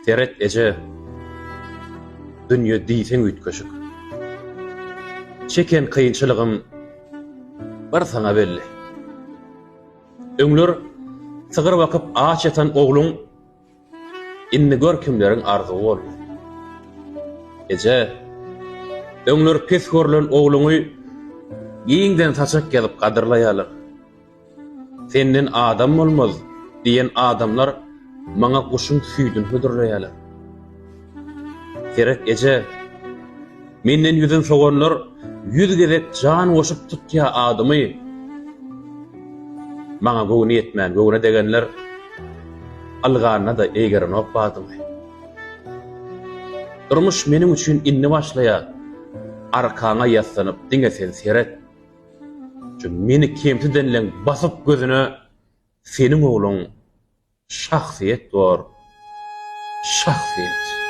Seret eje, dünýe diýseň üýtgeşik. Çeken kynçylygym bir saňa belli. Öňler sygyr bakyp aç ýatan ogluň indi gör kimleriň arzuwy boldy. Eje, öňler pes görlen ogluňy giňden saçak ýazyp gadyrlaýarlar. Senden adam bolmaz diýen adamlar maňa guşuň süýdüni hödürleýärler. Seret eje, menden ýüzün sowanlar ýüz gezek jan goşup tutýar adymy. Maňa göwni ýetmän göwne degenler ylganda-da eýgerenok badymy. Durmuş meniň üçin indi başlaýar, arkaňa ýassanyp diňe sen seret. Şu meni kemsidenleň basyp gözüne seniň ogluň şahsyýet bor, şahsyýet.